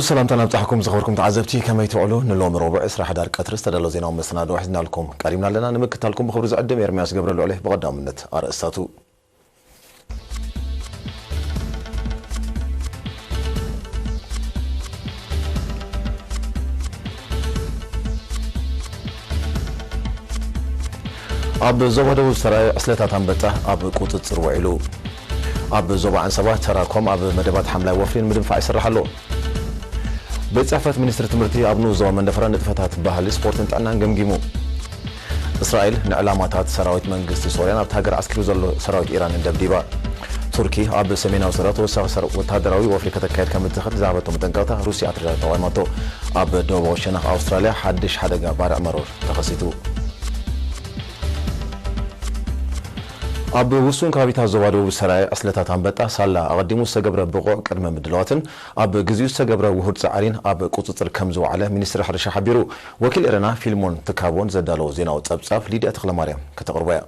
ሰላምታና ኣብጻሕኩም ዝኸበርኩም ተዓዘብቲ፣ ከመይ ትውዕሉ? ንሎሚ ረቡዕ ዕስራ ሕዳር ቀትሪ ዝተዳለወ ዜናዊ መሰናድኦ ሒዝናልኩም ቀሪብና ኣለና። ንምክታልኩም ብኽብሪ ዝዕድም ኤርምያስ ገብረልዑል እየ። ብቐዳምነት ኣርእስታቱ። ኣብ ዞባ ደቡብ ዝተራእየ ዕስለታት ኣንበጣ ኣብ ቁጽጽር ውዒሉ። ኣብ ዞባ ዓንሰባ ተራኮም ኣብ መደባት ሓምላይ ወፍሪ ንምድንፋዕ ይስራሕ ኣሎ። ቤት ጽሕፈት ሚኒስትሪ ትምህርቲ ኣብ ንኡስ ዞባ መንደፈራ ንጥፈታት ባህሊ፣ ስፖርትን ጥዕናን ገምጊሙ። እስራኤል ንዕላማታት ሰራዊት መንግስቲ ሶርያን ኣብቲ ሃገር ዓስኪሩ ዘሎ ሰራዊት ኢራንን ደብዲባ። ቱርኪ ኣብ ሰሜናዊ ሶርያ ተወሳኺ ሰር-፣ ወተሃደራዊ ወፍሪ ከተካየድ ከም እትኽእል ዝሃበቶ መጠንቀቕታ ሩስያ ኣትሪራ ተቓዊማቶ። ኣብ ደቡባዊ ሸነኽ ኣውስትራልያ ሓድሽ ሓደጋ ባርዕ መሮር ተኸሲቱ። ኣብ ውሱን ከባቢታት ዞባ ደቡብ ዝተራእየ ዕስለታት ኣንበጣ ሳላ ኣቐዲሙ ዝተገብረ ብቑዕ ቅድመ ምድላዋትን ኣብ ግዜኡ ዝተገብረ ውሁድ ጻዕሪን ኣብ ቁጽጽር ከም ዝወዓለ ሚኒስትሪ ሕርሻ ሓቢሩ። ወኪል ኤረና ፊልሞን ትካቦን ዘዳለዎ ዜናዊ ጸብጻብ ሊድያ ተኽለማርያም ከተቕርቦ እያ።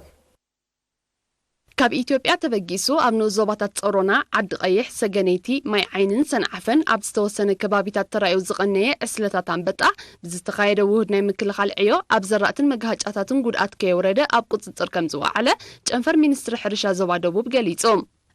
ካብ ኢትዮጵያ ተበጊሱ ኣብ ንኡስ ዞባታት ጸሮና፣ ዓዲ ቀይሕ፣ ሰገነይቲ፣ ማይ ዓይንን ሰንዓፈን ኣብ ዝተወሰነ ከባቢታት ተራእዩ ዝቐነየ ዕስለታት ኣንበጣ ብዝተኻየደ ውሁድ ናይ ምክልኻል ዕዮ ኣብ ዘራእትን መጋሃጫታትን ጉድኣት ከየውረደ ኣብ ቁጽጽር ከም ዝወዓለ ጨንፈር ሚኒስትሪ ሕርሻ ዞባ ደቡብ ገሊጹ።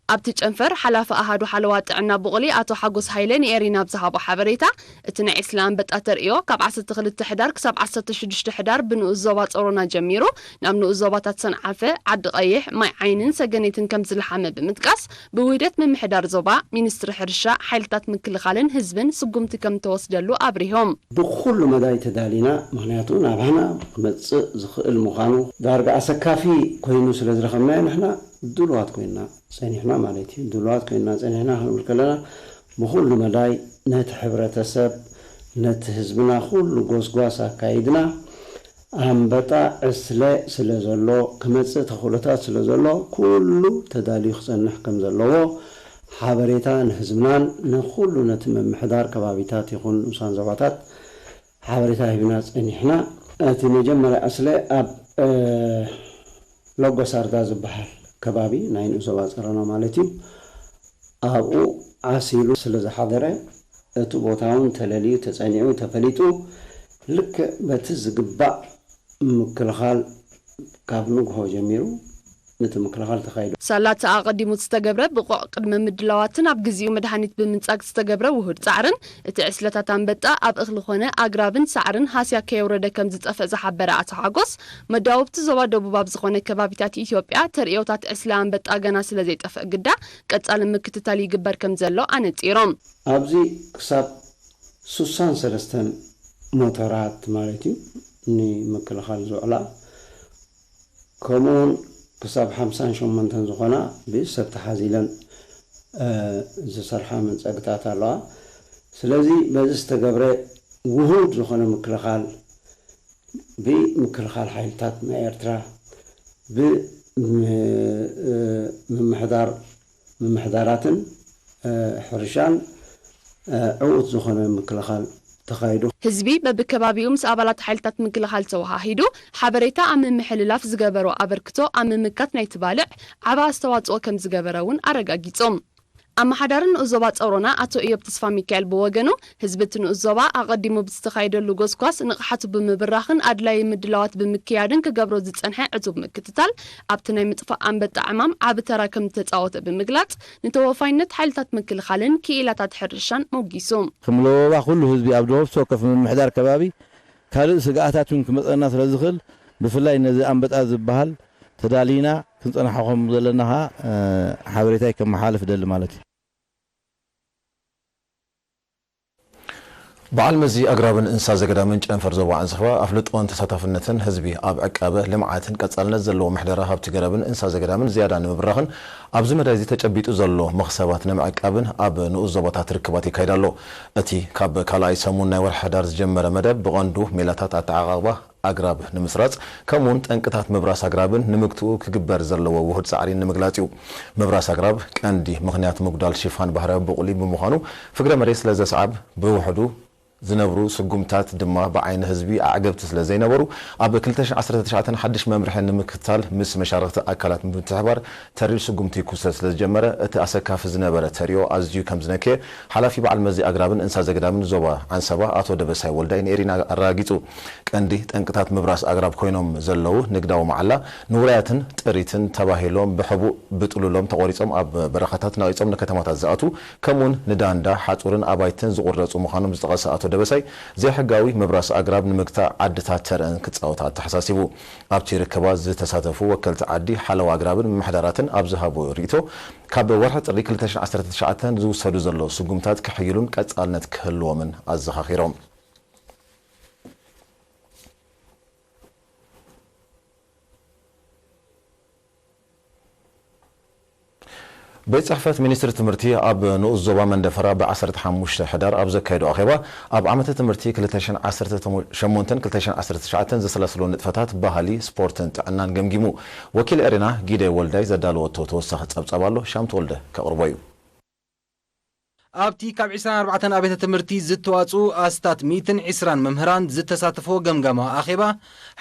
ኣብቲ ጨንፈር ሓላፊ ኣሃዱ ሓለዋ ጥዕና ቡቕሊ ኣቶ ሓጎስ ሃይለ ንኤሪና ኣብ ዝሃቦ ሓበሬታ፣ እቲ ናይ ዕስለ ኣንበጣ ተርእዮ ካብ ዓሰርተ ክልተ ሕዳር ክሳብ ዓሰርተ ሽዱሽተ ሕዳር ብንኡስ ዞባ ጸሮና ጀሚሩ ናብ ንኡስ ዞባታት ሰንዓፈ፣ ዓዲ ቀይሕ፣ ማይ ዓይንን ሰገነይትን ከም ዝለሓመ ብምጥቃስ፣ ብውህደት ምምሕዳር ዞባ፣ ሚኒስትሪ ሕርሻ፣ ሓይልታት ምክልኻልን ህዝብን ስጉምቲ ከም ተወስደሉ ኣብሪሆም። ብኹሉ መዳይ ተዳሊና፣ ምኽንያቱ ናባና ክመጽእ ዝኽእል ምዃኑ ዳርጋ ኣሰካፊ ኮይኑ ስለ ዝረኸብናዮ፣ ንሕና ድሉዋት ኮይና ጸኒሕና ማለት እዩ። ድሉዋት ኮይና ጸኒሕና ክንብል ከለና፣ ብኹሉ መዳይ ነቲ ሕብረተሰብ፣ ነቲ ህዝብና ኩሉ ጎስጓስ ኣካይድና፣ ኣንበጣ ዕስለ ስለ ዘሎ፣ ክመጽእ ተኽእሎታት ስለ ዘሎ፣ ኩሉ ተዳልዩ ክጸንሕ ከም ዘለዎ ሓበሬታ ንህዝብናን ንኹሉ ነቲ ምምሕዳር ከባቢታት ይኹን ንኡሳን ዞባታት ሓበሬታ ሂብና ጸኒሕና። እቲ መጀመርያ ዕስለ ኣብ፣ እ፣ ሎጎ ሳርዳ ዝበሃል ከባቢ ናይ ንኡስ ዞባ ጸሮና ማለት እዩ። ኣብኡ ዓሲሉ ስለ ዝሓደረ፣ እቲ ቦታ እውን ተለልዩ፣ ተጸኒዑ፣ ተፈሊጡ፣ ልክዕ በቲ ዝግባእ ምክልኻል ካብ ንግሆ ጀሚሩ ነቲ ምክልኻል ተኻይዱ። ሳላ እቲ ኣቐዲሙ ዝተገብረ ብቑዕ ቅድመ ምድላዋትን ኣብ ግዜኡ መድሃኒት ብምንጻግ ዝተገብረ ውሁድ ጻዕርን፣ እቲ ዕስለታት ኣንበጣ ኣብ እኽሊ ኾነ ኣግራብን ሳዕርን ሃስያ ከየውረደ ከም ዝጠፍእ ዝሓበረ ኣቶ ሓጎስ፣ መዳውብቲ ዞባ ደቡብ ኣብ ዝኾነ ከባቢታት ኢትዮጵያ ተርእዮታት ዕስለ ኣንበጣ ገና ስለ ዘይጠፍእ ግዳ፣ ቀጻሊ ምክትታል ይግበር ከም ዘሎ ኣነጺሮም። ኣብዚ ክሳብ ሱሳን ሰለስተን ሞተራት ማለት እዩ ንምክልኻል ዝውዕላ፣ ከምኡውን ክሳብ ሓምሳን ሸሞንተን ዝኾና ብሰብ ተሓዚለን፣ እ፣ ዝሰርሓ መንጸግታት ኣለዋ። ስለዚ በዚ ዝተገብረ ውሁድ ዝኾነ ምክልኻል ብምክልኻል ሓይልታት ናይ ኤርትራ፣ ብ-፣ ም-፣ እ፣ ምምሕዳር፣ ምምሕዳራትን፣ እ፣ ሕርሻን፣ እ፣ ዕዉት ዝኾነ ምክልኻል ተኻይዱ። ህዝቢ በብከባቢኡ ምስ ኣባላት ሓይልታት ምክልኻል ተወሃሂዱ ሓበሬታ ኣብ ምምሕልላፍ ዝገበሮ ኣበርክቶ ኣብ ምምካት ናይቲ ባልዕ ዓቢ ኣስተዋጽኦ ከም ዝገበረ እውን ኣረጋጊጾም። ኣመሓዳሪ ንኡስ ዞባ ጸሮና ኣቶ ኢዮብ ተስፋ ሚካኤል ብወገኑ፣ ህዝቢ እቲ ንኡስ ዞባ ኣቐዲሙ ብዝተኻየደሉ ጎስጓስ ንቕሓቱ ብምብራኽን ኣድላዪ ምድላዋት ብምክያድን ክገብሮ ዝጸንሐ ዕቱብ ምክትታል ኣብቲ ናይ ምጥፋእ ኣንበጣ ዕማም ዓቢ ተራ ከም ዝተጻወተ ብምግላጽ፣ ንተወፋይነት ሓይልታት ምክልኻልን ክኢላታት ሕርሻን ሞጊሱ። ከም ለበባ ኩሉ ህዝቢ ኣብ ነፍሲ ወከፍ ምምሕዳር ከባቢ ካልእ ስግኣታት እውን ክመጸና ስለ ዝኽእል፣ ብፍላይ ነዚ ኣንበጣ ዝበሃል ተዳሊና ክንጸንሖ ከም ዘለና ኸኣ፣ እ፣ ሓበሬታይ ከመሓላልፍ እደሊ ማለት እዩ። በዓል መዚ ኣግራብን እንስሳ ዘገዳምን ጨንፈር ዞባ ዓንሰባ ኣፍልጦን ተሳታፍነትን ህዝቢ ኣብ ዕቃበ፣ ልምዓትን ቀጻልነት ዘለዎ ምሕደራ ሃብቲ ገረብን እንስሳ ዘገዳምን ዝያዳ ንምብራኽን ኣብዚ መዳይ እዚ ተጨቢጡ ዘሎ መኽሰባት ንምዕቃብን ኣብ ንኡስ ዞባታት ርክባት ይካየድ ኣሎ። እቲ ካብ ካልኣይ ሰሙን ናይ ወርሒ ሕዳር ዝጀመረ መደብ ብቐንዱ ሜላታት ኣተዓቓቕባ ኣግራብ ንምስራጽ፣ ከምኡውን ጠንቅታት ምብራስ ኣግራብን ንምግትኡ ክግበር ዘለዎ ውሁድ ጻዕሪን ንምግላጽ እዩ። ምብራስ ኣግራብ ቀንዲ ምኽንያት ምጉዳል ሽፋን ባህርያዊ ብቑሊ ብምዃኑ፣ ፍግረ መሬት ስለ ዘስዓብ፣ ብውሕዱ ዝነብሩ ስጉምታት ድማ ብዓይኒ ህዝቢ ኣዕገብቲ ስለ ዘይነበሩ፣ ኣብ ክልተ ሽሕን ዓሰርተ ትሽዓተን ሓድሽ መምርሒ ንምክትታል ምስ መሻርኽቲ ኣካላት ብምትሕባር ተሪር ስጉምቲ ክውሰድ ስለ ዝጀመረ፣ እቲ ኣሰካፊ ዝነበረ ተሪኦ ኣዝዩ ከም ዝነከየ ሓላፊ በዓል መዚ ኣግራብን እንስሳ ዘገዳምን ዞባ ዓንሰባ ኣቶ ደበሳይ ወልዳይ ንኤሪና ኣረጋጊጹ። ቀንዲ ጠንቅታት ምብራስ ኣግራብ ኮይኖም ዘለዉ ንግዳዊ መዓላ፣ ንውራያትን ጥሪትን ተባሂሎም ብሕቡእ ብጥሉሎም ተቖሪጾም ኣብ በረኻታት ናቒጾም ንከተማታት ዝኣትዉ፣ ከምኡውን ንዳንዳ፣ ሓጹርን ኣባይትን ዝቑረጹ ምዃኖም ዝጠቐሰ ኣቶ ደበሳይ፣ ዘይሕጋዊ ምብራስ ኣግራብ ንምግታእ ዓድታት ተረአን ክጻወታ ኣተሓሳሲቡ። ኣብቲ ርክባት ዝተሳተፉ ወከልቲ ዓዲ፣ ሓለዋ ኣግራብን ምምሕዳራትን ኣብ ዝሃቦ ርእይቶ፣ ካብ ወርሒ ጥሪ ክልተ ሽሕን ዓሰርተ ትሽዓተን ዝውሰዱ ዘለዉ ስጉምታት ክሕይሉን ቀጻልነት ክህልዎምን ኣዘኻኺሮም። ቤት ጽሕፈት ሚኒስትሪ ትምህርቲ ኣብ ንኡስ ዞባ መንደፈራ ብ ዓሰርተ ሓሙሽተ ሕዳር ኣብ ዘካየዶ ኣኼባ፣ ኣብ ዓመተ ትምህርቲ ክልተ ሽሕን ዓሰርተ ሸሞንተን ክልተ ሽሕን ዓሰርተ ትሽዓተን ዘሰላስሎ ንጥፈታት ባህሊ፣ ስፖርትን ጥዕናን ገምጊሙ። ወኪል ኤሪና ጊደ ወልዳይ ዘዳለወቶ ተወሳኺ ጸብጻብ ኣሎ፣ ሻም ተወልደ ከቕርቦ እዩ። ኣብቲ ካብ ዕስራን ኣርባዕተን ኣብያተ ትምህርቲ ዝተዋጽኡ ኣስታት ሚእትን ዕስራን መምህራን ዝተሳተፎ ገምጋማዊ ኣኼባ፣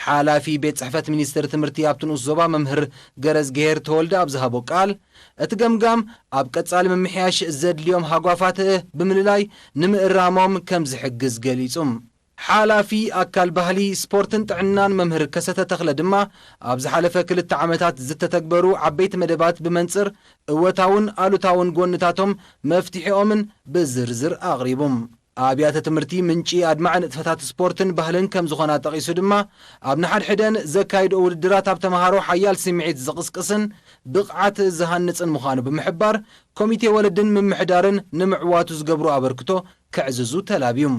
ሓላፊ ቤት ጽሕፈት ሚኒስትሪ ትምህርቲ ኣብቲ ንኡስ ዞባ መምህር ገረዝግሄር ተወልደ ኣብ ዝሃቦ ቃል፣ እቲ ገምጋም ኣብ ቀጻሊ ምምሕያሽ ዘድልዮም ሃጓፋት ብምልላይ ንምእራሞም ከም ዝሕግዝ ገሊጹ። ሓላፊ ኣካል ባህሊ፣ ስፖርትን ጥዕናን መምህር ከሰተ ተኽለ ድማ፣ ኣብ ዝሓለፈ ክልተ ዓመታት ዝተተግበሩ ዓበይቲ መደባት ብመንጽር እወታውን ኣሉታውን ጎንታቶም መፍትሒኦምን ብዝርዝር ኣቕሪቡ። ኣብያተ ትምህርቲ ምንጪ ኣድማዒ ንጥፈታት ስፖርትን ባህልን ከም ዝኾና ጠቒሱ ድማ፣ ኣብ ንሓድሕደን ዘካይድኦ ውድድራት ኣብ ተምሃሮ ሓያል ስምዒት ዝቕስቅስን ብቕዓት ዝሃንጽን ምዃኑ ብምሕባር፣ ኮሚቴ ወለድን ምምሕዳርን ንምዕዋቱ ዝገብሮ ኣበርክቶ ከዕዝዙ ተላብዩ።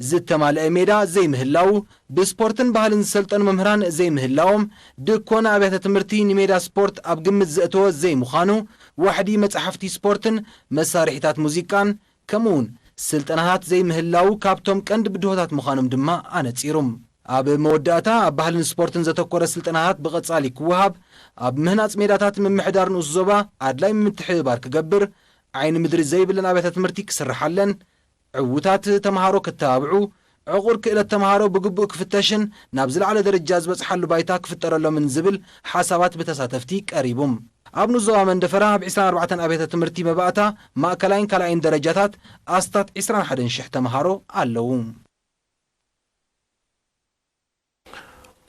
ዝተማልአ ሜዳ ዘይምህላዉ፣ ብስፖርትን ባህልን ዝሰልጠኑ መምህራን ዘይምህላዎም፣ ድኮን ኣብያተ ትምህርቲ ንሜዳ ስፖርት ኣብ ግምት ዘእተወ ዘይምዃኑ፣ ዋሕዲ መጻሕፍቲ ስፖርትን መሳርሒታት ሙዚቃን፣ ከምኡውን ስልጠናታት ዘይምህላዉ ካብቶም ቀንዲ ብድሆታት ምዃኖም ድማ ኣነጺሩ። ኣብ መወዳእታ፣ ኣብ ባህልን ስፖርትን ዘተኮረ ስልጠናታት ብቐጻሊ ክወሃብ፣ ኣብ ምህናጽ ሜዳታት ምምሕዳር ንኡስ ዞባ ኣድላይ ምትሕብባር ክገብር፣ ዓይኒ ምድሪ ዘይብለን ኣብያተ ትምህርቲ ክስርሓለን፣ ዕዉታት ተምሃሮ ክተባብዑ፣ ዕቑር ክእለት ተምሃሮ ብግቡእ ክፍተሽን ናብ ዝለዓለ ደረጃ ዝበጽሓሉ ባይታ ክፍጠረሎምን ዝብል ሓሳባት ብተሳተፍቲ ቀሪቡ። ኣብ ንኡስ ዞባ መንደፈራ ኣብ ዕስራን ኣርባዕተን ኣብያተ ትምህርቲ መባእታ ማእከላይን ካልኣይን ደረጃታት ኣስታት ዕስራን ሓደን ሽሕ ተምሃሮ ኣለዉ።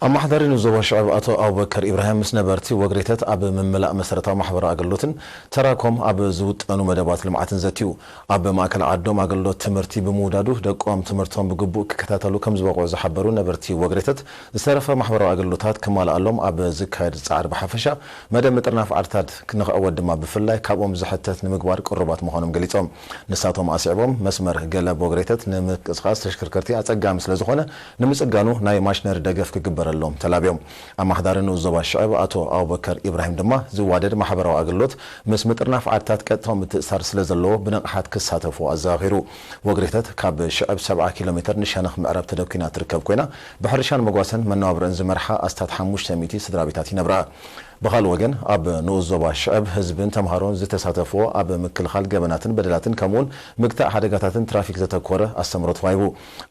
ኣመሓዳሪ ንኡስ ዞባ ሽዕብ ኣቶ ኣቡበከር ኢብራሂም ምስ ነበርቲ ወግሬተት ኣብ ምምላእ መሰረታዊ ማሕበራዊ ኣገልግሎትን ተራኮም ኣብ ዝውጠኑ መደባት ልምዓትን ዘትዩ። ኣብ ማእከል ዓዶም ኣገልግሎት ትምህርቲ ብምውዳዱ ደቆም ትምህርቶም ብግቡእ ክከታተሉ ከም ዝበቕዑ ዝሓበሩ ነበርቲ ወግሬተት፣ ዝተረፈ ማሕበራዊ ኣገልግሎታት ክማልኣሎም ኣብ ዝካየድ ጻዕሪ ብሓፈሻ፣ መደብ ምጥርናፍ ዓድታት ንኽዕወት ድማ ብፍላይ ካብኦም ዝሕተት ንምግባር ቅሩባት ምዃኖም ገሊጾም። ንሳቶም ኣስዒቦም፣ መስመር ገለብ ወግሬተት ንምንቅስቓስ ተሽከርከርቲ ኣጸጋሚ ስለ ዝኾነ፣ ንምጽጋኑ ናይ ማሽነሪ ደገፍ ክግበረሎም ተላብዮም። ኣመሓዳሪ ንኡስ ዞባ ሽዕብ ኣቶ ኣቡበከር ኢብራሂም ድማ፣ ዝዋደድ ማሕበራዊ ኣገልግሎት ምስ ምጥርናፍ ዓድታት ቀጥታዊ ምትእስሳር ስለ ዘለዎ ብንቕሓት ክሳተፉ ኣዘኻኺሩ። ወግሬተት ካብ ሽዕብ ሰብዓ ኪሎ ሜተር ንሸነኽ ምዕራብ ተደኲና ትርከብ ኮይና፣ ብሕርሻን መጓሰን መነባብርኦን ዝመርሓ ኣስታት ሓሙሽተ ሚእቲ ስድራ ቤታት ይነብራ። ብኻልእ ወገን፣ ኣብ ንኡስ ዞባ ሽዕብ ህዝብን ተምሃሮን ዝተሳተፍዎ ኣብ ምክልኻል ገበናትን በደላትን ከምኡውን ምግታእ ሓደጋታትን ትራፊክ ዘተኮረ ኣስተምህሮ ተዋሂቡ።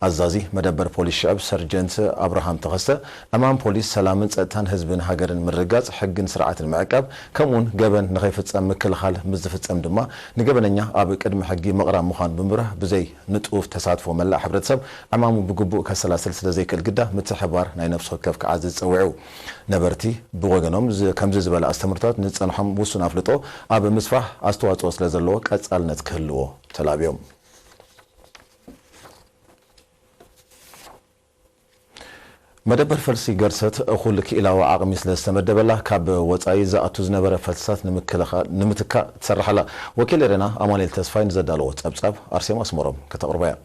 ኣዛዚ መደበር ፖሊስ ሽዕብ ሰርጀንት ኣብርሃም ተኸስተ፣ ዕማም ፖሊስ ሰላምን ጸጥታን ህዝብን ሃገርን ምርግጋጽ፣ ሕግን ስርዓትን ምዕቃብ፣ ከምኡውን ገበን ንኸይፍጸም ምክልኻል፣ ምስ ዝፍጸም ድማ ንገበነኛ ኣብ ቅድሚ ሕጊ ምቕራብ ምዃኑ ብምብራህ፣ ብዘይ ንጡፍ ተሳትፎ መላእ ሕብረተሰብ ዕማሙ ብግቡእ ከሰላስል ስለ ዘይክእል ግዳ ምትሕብባር ናይ ነፍሲ ወከፍ ክዓዝዝ ጸዊዑ። ነበርቲ ብወገኖም ዝ-፣ ከምዚ ዝበለ ኣስተምህሮታት ንዝጸንሖም ውሱን ኣፍልጦ ኣብ ምስፋሕ ኣስተዋጽኦ ስለ ዘለዎ ቀጻልነት ክህልዎ ተላብዮም። መደበር ፈልሲ ገርሰት እኹል ክኢላዊ ዓቕሚ ስለ ዝተመደበላ ካብ ወጻኢ ዝኣቱ ዝነበረ ፈልስታት ንምክልኻ-፣ ንምትካእ ትሰርሕ ኣላ። ወኪል ኤረና ኣማኑኤል ተስፋይ ንዘዳለዎ ጸብጻብ ኣርሴማ ኣስመሮም ከተቕርቦ እያ።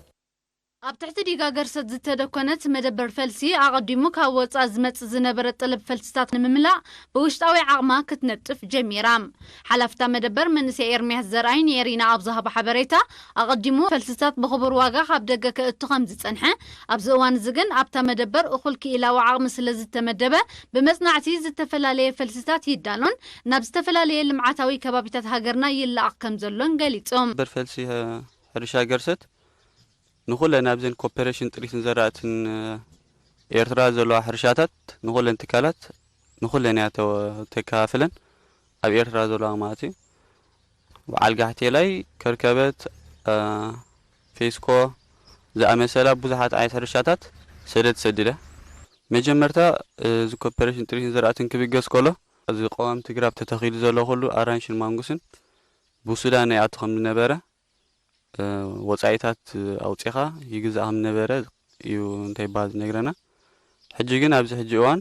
ኣብ ትሕቲ ዲጋ ገርሰት ዝተደኮነት መደበር ፈልሲ፣ ኣቐዲሙ ካብ ወጻኢ ዝመጽእ ዝነበረ ጥልብ ፈልስታት ንምምላእ ብውሽጣዊ ዓቕማ ክትነጥፍ ጀሚራ። ሓላፍታ መደበር መንእሰይ ኤርምያስ ዘርኣይ ንኤሪና ኣብ ዝሃቦ ሓበሬታ፣ ኣቐዲሙ ፈልስታት ብኽቡር ዋጋ ካብ ደገ ከእቱ ከም ዝጸንሐ፣ ኣብዚ እዋን እዚ ግን ኣብታ መደበር እኹል ክኢላዊ ዓቕሚ ስለ ዝተመደበ፣ ብመጽናዕቲ ዝተፈላለየ ፈልስታት ይዳሎን ናብ ዝተፈላለየ ልምዓታዊ ከባቢታት ሃገርና ይለኣኽ ከም ዘሎን ገሊጹ። መደበር ፈልሲ፣ እ፣ ሕርሻ ገርሰት ንኹለን ኣብዘን ኮፐሬሽን ጥሪትን ዘራእትን ኤርትራ ዘለዋ ሕርሻታት ንኹለን ትካላት ንኹለን እያ ተከፋፍለን ኣብ ኤርትራ ዘለዋ ማለት እዩ። በዓል ጋሕቴላይ፣ ከርከበት፣ ፌስኮ ዝኣመሰላ ብዙሓት ዓይነት ሕርሻታት ሰደድ ሰዲደ። መጀመርታ እዚ ኮፐሬሽን ጥሪትን ዘራእትን ክብገስ ከሎ እዚ ቀዋምቲ ግራብ ተተኺሉ ዘሎ ኩሉ ኣራንሽን ማንጉስን ብሱዳን ይኣቱ ከም ዝነበረ ወጻኢታት ኣውጺኻ ይግዛእ ከም ዝነበረ እዩ እንታይ ይበሃል ዝነግረና። ሕጂ ግን ኣብዚ ሕጂ እዋን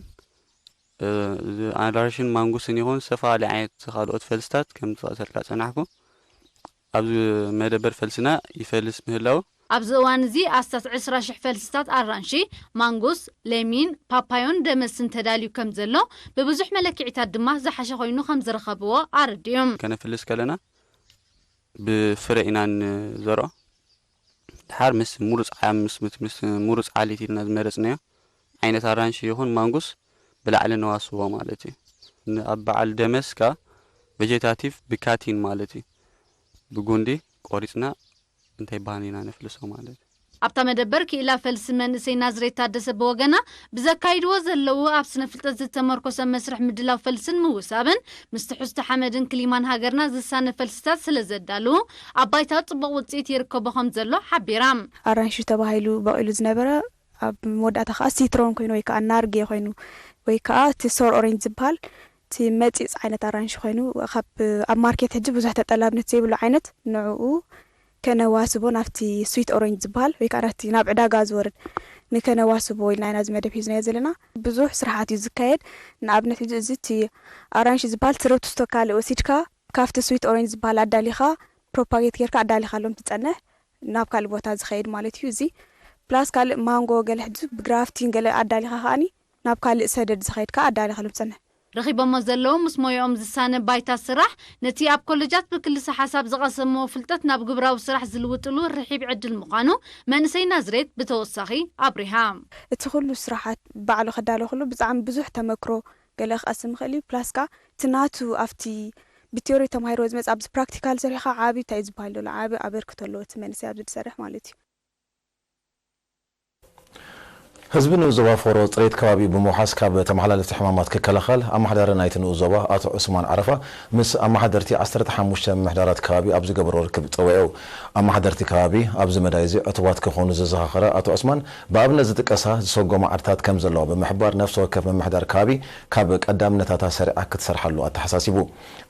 ኣራንሽን ማንጉስን ይኹን ዝተፈላለዩ ዓይነት ካልኦት ፈልስታት ከም ዝጠቕሰልካ ጸናሕኩ ኣብዚ መደበር ፈልስና ይፈልስ ምህላው። ኣብዚ እዋን እዚ ኣስታት ዕስራ ሽሕ ፈልስታት ኣራንሺ፣ ማንጉስ፣ ለሚን፣ ፓፓዮን ደመስን ተዳልዩ ከም ዘሎ ብብዙሕ መለክዒታት ድማ ዝሓሸ ኮይኑ ከም ዝረኸብዎ ኣረዲኦም። ከነፍልስ ከለና ብፍረ ኢና ንዘርኦ። ድሓር ምስ ሙሩፅ ዓያ ምስ ምስ ምስ ሙሩፅ ዓሊት ኢልና ዝመረፅናዮ ዓይነት ኣራንሺ ይኹን ማንጉስ ብላዕሊ ነዋስቦ ማለት እዩ። ን- ኣብ በዓል ደመስ ከኣ ቬጀታቲቭ ብካቲን ማለት እዩ። ብጉንዲ ቆሪፅና እንታይ ባህን ኢና ነፍልሶ ማለት እዩ። ኣብታ መደበር ክኢላ ፈልሲ መንእሰይ ናዝሬት ታደሰ ብወገና ብዘካይድዎ ዘለዉ ኣብ ስነ ፍልጠት ዝተመርኮሰ መስርሕ ምድላው ፈልስን ምውሳብን ምስ ትሕዝቶ ሓመድን ክሊማን ሃገርና ዝሳነ ፈልስታት ስለ ዘዳልዉ ኣብ ባይታ ጽቡቕ ውጽኢት ይርከቦ ከም ዘሎ ሓቢራ። ኣራንሺ ተባሂሉ በቒሉ ዝነበረ ኣብ መወዳእታ ከዓ ሲትሮን ኮይኑ ወይ ከዓ ናርጌ ኮይኑ ወይ ከዓ እቲ ሶር ኦሬንጅ ዝበሃል እቲ መፂፅ ዓይነት ኣራንሺ ኮይኑ ካብ ኣብ ማርኬት ሕጂ ብዙሕ ተጠላብነት ዘይብሉ ዓይነት ንዕኡ ከነዋስቦ ናብቲ ስዊት ኦሬንጅ ዝበሃል ወይ ከዓ ናብቲ ናብ ዕዳጋ ዝወርድ ንከነዋስቦ ኢልና ኢና እዚ መደብ ሒዝናዮ ዘለና። ብዙሕ ስራሓት እዩ ዝካየድ። ንኣብነት ሕጂ እዚ እቲ ኣራንሺ ዝበሃል ትረብትስቶ ካልእ ወሲድካ ካብቲ ስዊት ኦሬንጅ ዝበሃል ኣዳሊኻ ፕሮፓጌት ጌርካ ኣዳሊኻሎም ትጸንሕ ናብ ካልእ ቦታ ዝኸይድ ማለት እዩ። እዚ ፕላስ ካልእ ማንጎ ገለ ሕጂ ብግራፍቲን ገለ ኣዳሊኻ ከኣኒ ናብ ካልእ ሰደድ ዝኸይድ ከኣ ኣዳሊኻሎም ትጸንሕ። ረኺቦሞ ዘለዉ ምስ ሞያኦም ዝሳነ ባይታ ስራሕ ነቲ ኣብ ኮለጃት ብክልሰ ሓሳብ ዝቐሰምዎ ፍልጠት ናብ ግብራዊ ስራሕ ዝልውጥሉ ርሒብ ዕድል ምዃኑ መንእሰይ ናዝሬት ብተወሳኺ ኣብሪሃ። እቲ ኩሉ ስራሓት ባዕሉ ከዳሎ ኩሉ ብጣዕሚ ብዙሕ ተመክሮ ገለ ክቐስም ይኽእል እዩ። ፕላስ ከኣ እቲ ናቱ ኣብቲ ብቲዮሪ ተማሂርዎ ዝመጽእ ኣብዚ ፕራክቲካል ሰሪሕኻ ዓቢ እንታይ እዩ ዝበሃል ዘሎ ዓቢ ኣበርክቶ ኣለዎ እቲ መንእሰይ ኣብዚ ዝሰርሕ ማለት እዩ። ህዝቢ ንኡስ ዞባ ፎሮ ጽሬት ከባቢ ብምውሓስ ካብ ተመሓላለፍቲ ሕማማት ክከላኸል ኣመሓዳሪ ናይቲ ንኡስ ዞባ ኣቶ ዑስማን ዓረፋ ምስ ኣመሓደርቲ ዓሰርተ ሓሙሽተ ምምሕዳራት ከባቢ ኣብ ዝገበሮ ርክብ ጸዊዑ። ኣመሓደርቲ ከባቢ ኣብዚ መዳይ እዚ ዕቱባት ክኾኑ ዘዘኻኸረ ኣቶ ዑስማን ብኣብነት ዝጥቀሳ ዝሰጎማ ዓድታት ከም ዘለዋ ብምሕባር ነፍሲ ወከፍ ምምሕዳር ከባቢ ካብ ቀዳምነታታ ሰሪዓ ክትሰርሓሉ ኣተሓሳሲቡ።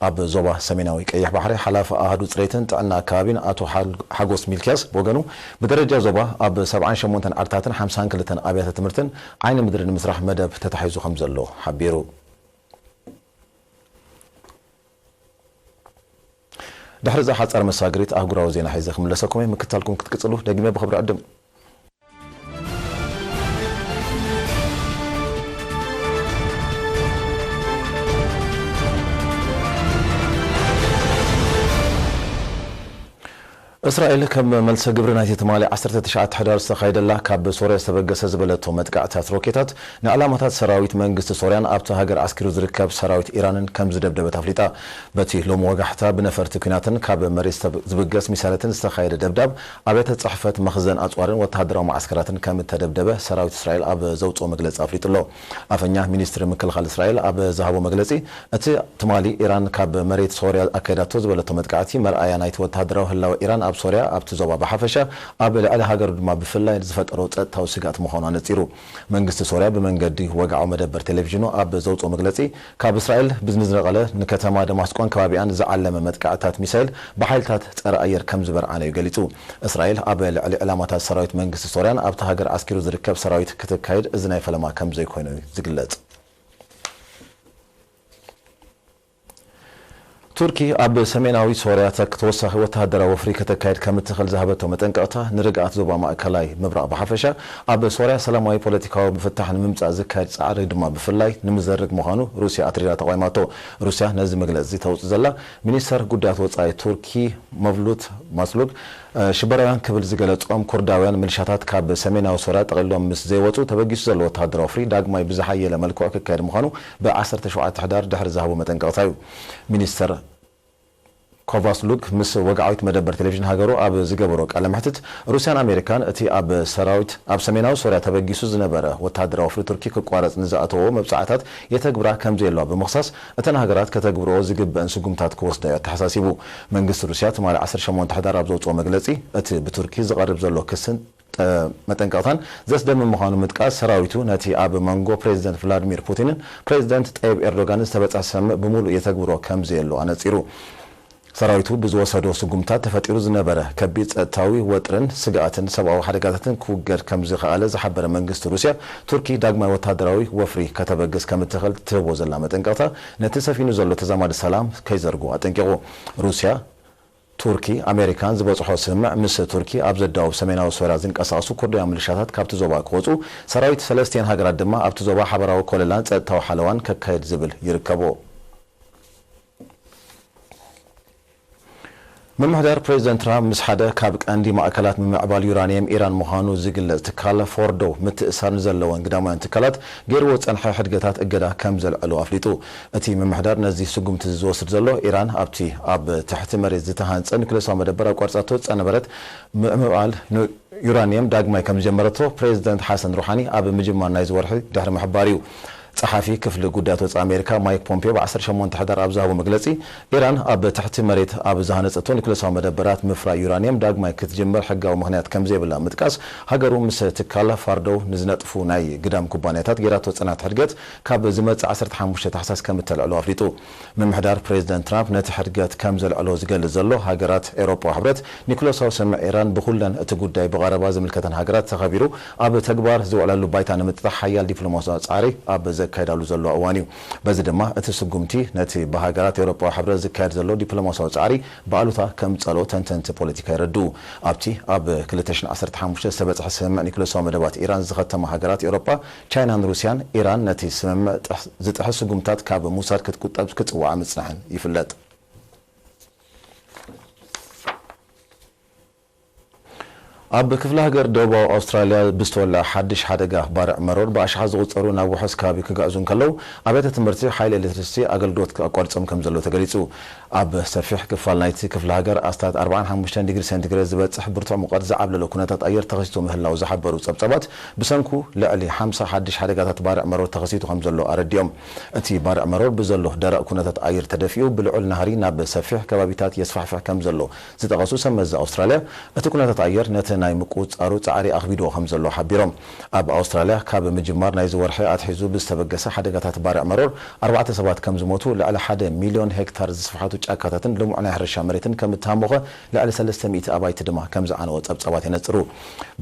ኣብ ዞባ ሰሜናዊ ቀይሕ ባሕሪ ሓላፊ ኣሃዱ ጽሬትን ጥዕና ኣከባቢን ኣቶ ሓል- ሓጎስ ሚልክያስ ብወገኑ ብደረጃ ዞባ ኣብ ሰብዓን ሸሞንተን ዓድታትን ሓምሳን ክልተን ኣብያተ ትምህርትን ዓይኒ ምድሪ ንምስራሕ መደብ ተታሒዙ ከም ዘሎ ሓቢሩ። ድሕሪ እዛ ሓጻር መሳግሪት ኣህጉራዊ ዜና ሒዘ ክምለሰኩም እየ። ምክትታልኩም ክትቅጽሉ ደግመ ብኽብሪ ዕድም። እስራኤል ከም መልሰ ግብሪ ናይቲ ትማሊ ዓሰርተ ትሽዓተ ሕዳር ዝተኻየደላ ካብ ሶርያ ዝተበገሰ ዝበለቶ መጥቃዕታት ሮኬታት ንዕላማታት ሰራዊት መንግስቲ ሶርያን ኣብቲ ሃገር ኣስኪሩ ዝርከብ ሰራዊት ኢራንን ከም ዝደብደበት ኣፍሊጣ። በቲ ሎሚ ወጋሕታ ብነፈርቲ ኲናትን ካብ መሬት ዝተብ- ዝብገስ ሚሳይላትን ዝተኻየደ ደብዳብ ኣብያተ ጽሕፈት፣ መኽዘን ኣጽዋርን ወተሃደራዊ መዓስከራትን ከም እተደብደበ ሰራዊት እስራኤል ኣብ ዘውጽኦ መግለጺ ኣፍሊጡ ኣሎ። ኣፈኛ ሚኒስትሪ ምክልኻል እስራኤል ኣብ ዝሃቦ መግለጺ፣ እቲ ትማሊ ኢራን ካብ መሬት ሶርያ ኣካይዳቶ ዝበለቶ መጥቃዕቲ መርኣያ ናይቲ ወተሃደራዊ ህላወ ኢራን ኣብ ሶርያ፣ ኣብቲ ዞባ ብሓፈሻ፣ ኣብ ልዕሊ ሃገሩ ድማ ብፍላይ ዝፈጠሮ ጸጥታዊ ስግኣት ምዃኑ ኣነጺሩ። መንግስቲ ሶርያ ብመንገዲ ወግዓዊ መደበር ቴሌቪዥኑ ኣብ ዘውጽኦ መግለጺ፣ ካብ እስራኤል ብዝንዝነቐለ ንከተማ ደማስቆን ከባቢኣን ዝዓለመ መጥቃዕትታት ሚሳይል ብሓይልታት ጸረ ኣየር ከም ዝበርዓነ እዩ ገሊጹ። እስራኤል ኣብ ልዕሊ ዕላማታት ሰራዊት መንግስቲ ሶርያን ኣብቲ ሃገር ኣስኪሩ ዝርከብ ሰራዊት ክትካየድ እዚ ናይ ፈለማ ከም ዘይኮይኑ እዩ ዝግለጽ። ቱርኪ ኣብ ሰሜናዊ ሶርያ ተክ- ተወሳኺ ወተሃደራዊ ወፍሪ ከተካይድ ከም እትኽእል ዝሃበቶ መጠንቀቕታ ንርግኣት ዞባ ማእከላይ ምብራቕ ብሓፈሻ ኣብ ሶርያ ሰላማዊ ፖለቲካዊ ምፍታሕ ንምምጻእ ዝካየድ ጻዕሪ ድማ ብፍላይ ንምዘርግ ምዃኑ ሩስያ ኣትሪራ ተቓዊማቶ። ሩስያ ነዚ መግለጺ ተውጽእ ዘላ ሚኒስተር ጉዳያት ወጻኢ ቱርኪ መቭሉት ማስሉግ ሽበራውያን ክብል ዝገለጾም ኩርዳውያን ምልሻታት ካብ ሰሜናዊ ሶርያ ጠቕሊሎም ምስ ዘይወጹ ተበጊሱ ዘሎ ወተሃደራዊ ወፍሪ ዳግማይ ብዝሓየለ መልክዑ ክካየድ ምዃኑ ብ ዓሰርተ ሸውዓተ ሕዳር ድሕሪ ዝሃቦ መጠንቀቕታ እዩ። ሚኒስተር ኮቫስሉግ ምስ ወግዓዊት መደበር ቴሌቪዥን ሃገሩ ኣብ ዝገበሮ ቃለ መሕትት፣ ሩስያን ኣሜሪካን እቲ ኣብ ሰራዊት ኣብ ሰሜናዊ ሶርያ ተበጊሱ ዝነበረ ወተሃደራዊ ወፍሪ ቱርኪ ክቋረጽ ንዝኣተዎ መብጻዕታት የተግብራ ከም ዘየለዋ ብምኽሳስ፣ እተን ሃገራት ከተግብርኦ ዝግበአን ስጉምታት ክወስዳ እዩ ኣተሓሳሲቡ። መንግስቲ ሩስያ ትማሊ ዓሰርተ ሸሞንተ ሕዳር ኣብ ዘውጽኦ መግለጺ፣ እቲ ብቱርኪ ዝቐርብ ዘሎ ክስን ጠ-፣ መጠንቀቕታን ዘስደምም ምዃኑ ምጥቃስ፣ ሰራዊቱ ነቲ ኣብ መንጎ ፕሬዚደንት ቭላድሚር ፑቲንን ፕሬዚደንት ጠይብ ኤርዶጋንን ዝተበጽሐ ስምምዕ ብምሉእ የተግብሮ ከም ዘየሎ ኣነጺሩ። ሰራዊቱ ብዝወሰዶ ስጉምታት ተፈጢሩ ዝነበረ ከቢድ ጸጥታዊ ወጥርን ስግኣትን ሰብኣዊ ሓደጋታትን ክውገድ ከም ዝኸኣለ ዝሓበረ መንግስቲ ሩስያ፣ ቱርኪ ዳግማይ ወተሃደራዊ ወፍሪ ከተበግስ ከም እትኽእል ትህቦ ዘላ መጠንቀቕታ፣ ነቲ ሰፊኑ ዘሎ ተዛማዲ ሰላም ከይዘርግዎ ኣጠንቂቑ። ሩስያ፣ ቱርኪ፣ ኣሜሪካን ዝበጽሖ ስምምዕ፣ ምስ ቱርኪ ኣብ ዘዳውብ ሰሜናዊ ሶርያ ዝንቀሳቐሱ ኩርዳውያን ምልሻታት ካብቲ ዞባ ክወጹ፣ ሰራዊት ሰለስቲኤን ሃገራት ድማ ኣብቲ ዞባ ሓበራዊ ኮለላን ጸጥታዊ ሓለዋን ከካይድ ዝብል ይርከቦ። ምምሕዳር ፕሬዚደንት ትራምፕ ምስ ሓደ ካብ ቀንዲ ማእከላት ምምዕባል ዩራንየም ኢራን ምዃኑ ዝግለጽ ትካል ፎርዶ ምትእሳር ንዘለወን ግዳማውያን ትካላት ገይርዎ ዝጸንሐ ሕድገታት እገዳ ከም ዘልዐሉ ኣፍሊጡ። እቲ ምምሕዳር ነዚ ስጉምቲ ዝወስድ ዘሎ፣ ኢራን ኣብቲ ኣብ ትሕቲ መሬት ዝተሃንጸ ኒኩሌሳዊ መደበር ኣቋሪጻቶ ዝጸነበረት ምምዕባል ኑ-፣ ዩራንየም ዳግማይ ከም ዝጀመረቶ ፕሬዚደንት ሓሰን ሩሓኒ ኣብ ምጅማር ናይዚ ወርሒ ድሕሪ ምሕባር እዩ። ጸሓፊ ክፍሊ ጉዳያት ወጻኢ ኣሜሪካ ማይክ ፖምፔዮ ብ ዓሰርተ ሸሞንተ ሕዳር ኣብ ዝሃቦ መግለጺ፣ ኢራን ኣብ ትሕቲ መሬት ኣብ ዝሃነጸቶ ኒኩሌሳዊ መደበራት ምፍራይ ዩራንየም ዳግማይ ክትጅምር ሕጋዊ ምኽንያት ከም ዘይብላ ምጥቃስ፣ ሃገሩ ምስ ትካል ፋርዶው ንዝነጥፉ ናይ ግዳም ኩባንያታት ገይራቶ ዝጸንሐት ሕድገት ካብ ዝመጽእ ዓሰርተ ሓሙሽተ ታሕሳስ ከም እተልዕሎ ኣፍሊጡ። ምምሕዳር ፕሬዚደንት ትራምፕ ነቲ ሕድገት ከም ዘልዕሎ ዝገልጽ ዘሎ፣ ሃገራት ኤውሮጳዊ ሕብረት ኒኩለሳዊ ስምምዕ ኢራን ብኹለን እቲ ጉዳይ ብቐረባ ዝምልከተን ሃገራት ተኸቢሩ ኣብ ተግባር ዝውዕለሉ ባይታ ንምጥጣሕ ሓያል ዲፕሎማሲያዊ ጻዕሪ ኣብ ዘካይዳሉ ዘሎ እዋን እዩ። በዚ ድማ እቲ ስጉምቲ ነቲ ብሃገራት ኤውሮጳዊ ሕብረት ዝካየድ ዘሎ ዲፕሎማሲያዊ ጻዕሪ ብኣሉታ ከምጸሎ ተንተንቲ ፖለቲካ የረድኡ። ኣብቲ ኣብ ክልተ ሽሕን ዓሰርተ ሓሙሽተ ዝተበጽሐ ስምምዕ ኒኩለሳዊ መደባት ኢራን ዝኸተማ ሃገራት ኤውሮጳ፣ ቻይናን ሩስያን፣ ኢራን ነቲ ስምምዕ ጥሕ-፣ ዝጥሕስ ስጉምታት ካብ ምውሳድ ክትቁጠብ ክጽውዓ ምጽንሐን ይፍለጥ። ኣብ ክፍለ ሃገር ደቡባዊ ኣውስትራልያ ብዝተወልዐ ሓድሽ ሓደጋ ባርዕ መሮር ብኣሽሓት ዝቑጸሩ ናብ ውሑስ ከባቢ ክጋዕዙ እንከለዉ፣ ኣብያተ ትምህርቲ ሓይሊ ኤሌክትሪሲቲ ኣገልግሎት ኣቋሪጾም ከም ዘለዉ ተገሊጹ። ኣብ ሰፊሕ ክፋል ናይቲ ክፍለ ሃገር ኣስታት ኣርባዓን ሓሙሽተን ዲግሪ ሴንቲግሬድ ዝበጽሕ ብርቱዕ ሙቐት ዝዓብለሎ ኩነታት ኣየር ተኸሲቱ ምህላው ዝሓበሩ ጸብጻባት፣ ብሰንኩ ልዕሊ ሓምሳ ሓድሽ ሓደጋታት ባርዕ መሮር ተኸሲቱ ከም ዘሎ ኣረዲኦም። እቲ ባርዕ መሮር ብዘሎ ደረቕ ኩነታት ኣየር ተደፊኡ ብልዑል ናህሪ ናብ ሰፊሕ ከባቢታት የስፋሕፍሕ ከም ዘሎ ዝጠቐሱ ሰብ መዚ ኣውስትራልያ፣ እቲ ኩነታት ኣየር ነቲ ናይ ምቁጽጻሩ ጻዕሪ ኣኽቢድዎ ከም ዘሎ ሓቢሮም። ኣብ ኣውስትራልያ ካብ ምጅማር ናይዚ ወርሒ ኣትሒዙ ብዝተበገሰ ሓደጋታት ባርዕ መሮር ኣርባዕተ ሰባት ከም ዝሞቱ፣ ልዕሊ ሓደ ሚልዮን ሄክታር ዝስፍሓቱ ጫካታትን ልሙዕ ናይ ሕርሻ መሬትን ከም እተሃሞኸ፣ ልዕሊ ሰለስተ ሚእቲ ኣባይቲ ድማ ከም ዝዓነወ ጸብጻባት የነጽሩ።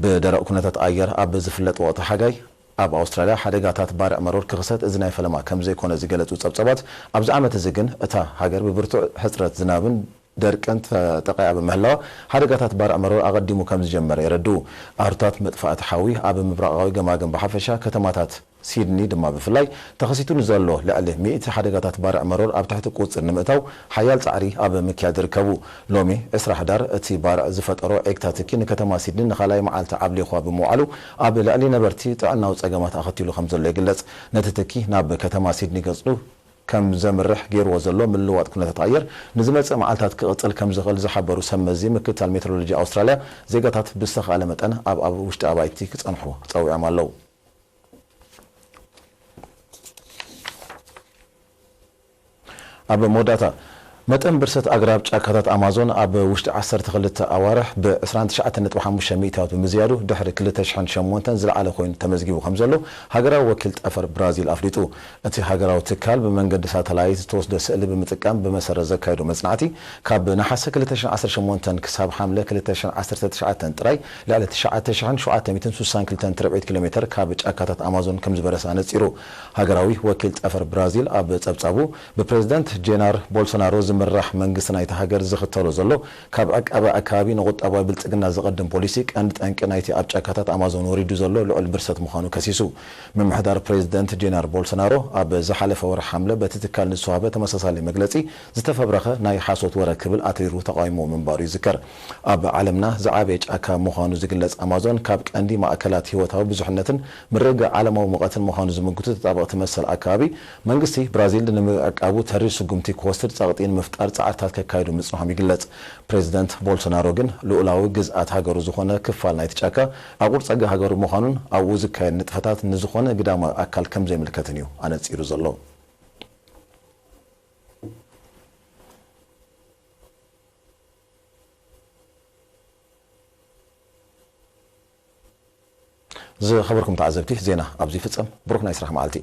ብደረቕ ኩነታት ኣየር ኣብ ዝፍለጥ ወቕቲ ሓጋይ ኣብ ኣውስትራልያ ሓደጋታት ባርዕ መሮር ክኽሰት እዚ ናይ ፈለማ ከም ዘይኮነ ዝገለጹ ጸብጻባት፣ ኣብዚ ዓመት እዚ ግን እታ ሃገር ብብርቱዕ ሕጽረት ዝናብን ደርቅን ተጠቒዓ ብምህላዋ፣ ሓደጋታት ባርዕ መሮር ኣቐዲሙ ከም ዝጀመረ የረድኡ። ኣህሩታት መጥፋእቲ ሓዊ ኣብ ምብራቓዊ ገማግም ብሓፈሻ፣ ከተማታት ሲድኒ ድማ ብፍላይ፣ ተኸሲቱ ንዘሎ ልዕሊ ሚእቲ ሓደጋታት ባርዕ መሮር ኣብ ትሕቲ ቁጽጽር ንምእታው ሓያል ጻዕሪ ኣብ ምክያድ ይርከቡ። ሎሚ ዕስራ ሕዳር፣ እቲ ባርዕ ዝፈጠሮ ዒግታ ትኪ ንከተማ ሲድኒ ንኻልኣይ መዓልቲ ዓብሊኹዋ ብምውዓሉ፣ ኣብ ልዕሊ ነበርቲ ጥዕናዊ ጸገማት ኣኸቲሉ ከም ዘሎ ይግለጽ። ነቲ ትኪ ናብ ከተማ ሲድኒ ገጹ ከም ዘምርሕ ገይርዎ ዘሎ ምልውዋጥ ኩነታት ኣየር፣ ንዝመጽእ መዓልታት ክቕጽል ከም ዝኽእል ዝሓበሩ ሰብ መዚ ምክትታል ሜትሮሎጂ ኣውስትራልያ፣ ዜጋታት ብዝተኻእለ መጠን ኣብ፣ ኣብ ውሽጢ ኣባይቲ ክጸንሑ ጸዊዖም ኣለዉ። ኣብ መወዳእታ፣ መጠን ብርሰት ኣግራብ ጫካታት ኣማዞን ኣብ ውሽጢ ዓሰርተ ክልተ ኣዋርሕ ብ ዕስራን ትሽዓተን ነጥቢ ሓሙሽተ ሚእታዊት ብምዝያዱ፣ ድሕሪ ክልተ ሽሕን ሸሞንተን ዝለዓለ ኮይኑ ተመዝጊቡ ከም ዘሎ ሃገራዊ ወኪል ጠፈር ብራዚል ኣፍሊጡ። እቲ ሃገራዊ ትካል ብመንገዲ ሳተላይት ዝተወስደ ስእሊ ብምጥቃም ብመሰረት ዘካየዶ መጽናዕቲ፣ ካብ ነሓሰ ክልተ ሽሕን ዓሰርተ ሸሞንተን ክሳብ ሓምለ ክልተ ሽሕን ዓሰርተ ትሽዓተን ጥራይ ልዕሊ ትሽዓተ ሽሕን ሸውዓተ ሚእትን ስሳን ክልተን ትርብዒት ኪሎ ሜተር ካብ ጫካታት ኣማዞን ከም ዝበረሰ ኣነጺሩ። ሃገራዊ ወኪል ጠፈር ብራዚል ኣብ ጸብጻቡ፣ ብፕሬዝደንት ጄናር ቦልሶናሮ ዝምራሕ መንግስቲ ናይታ ሃገር ዝኽተሎ ዘሎ ካብ ዕቃበ ኣከባቢ ንቁጠባዊ ብልጽግና ዝቐድም ፖሊሲ ቀንዲ ጠንቂ ናይቲ ኣብ ጫካታት ኣማዞን ወሪዱ ዘሎ ልዑል ብርሰት ምዃኑ ከሲሱ። ምምሕዳር ፕሬዝደንት ጄናር ቦልሶናሮ ኣብ ዝሓለፈ ወርሒ ሓምለ በቲ ትካል ንዝተዋህበ ተመሳሳሊ መግለጺ ዝተፈብረኸ ናይ ሓሶት ወረ ክብል ኣትሪሩ ተቓዊሞ ምንባሩ ይዝከር። ኣብ ዓለምና ዝዓበየ ጫካ ምዃኑ ዝግለጽ ኣማዞን ካብ ቀንዲ ማእከላት ህይወታዊ ብዙሕነትን ምርግጋእ ዓለማዊ ሙቐትን ምዃኑ ዝምግቱ ተጣበቕቲ መሰል ኣከባቢ፣ መንግስቲ ብራዚል ንምዕቃቡ ተሪር ስጉምቲ ክወስድ ጸቕጢ ምፍጣር ጻዕርታት ከካይዱ ምጽንሖም ይግለጽ። ፕሬዚደንት ቦልሶናሮ ግን ልኡላዊ ግዝኣት ሃገሩ ዝኾነ ክፋል ናይቲ ጫካ ኣቑር ጸጋ ሃገሩ ምዃኑን ኣብኡ ዝካየድ ንጥፈታት ንዝኾነ ግዳማዊ ኣካል ከም ዘይምልከትን እዩ ኣነጺሩ ዘሎ። ዝኸበርኩም ተዓዘብቲ፣ ዜና ኣብዚ ይፍጸም። ብሩኽ ናይ ስራሕ መዓልቲ።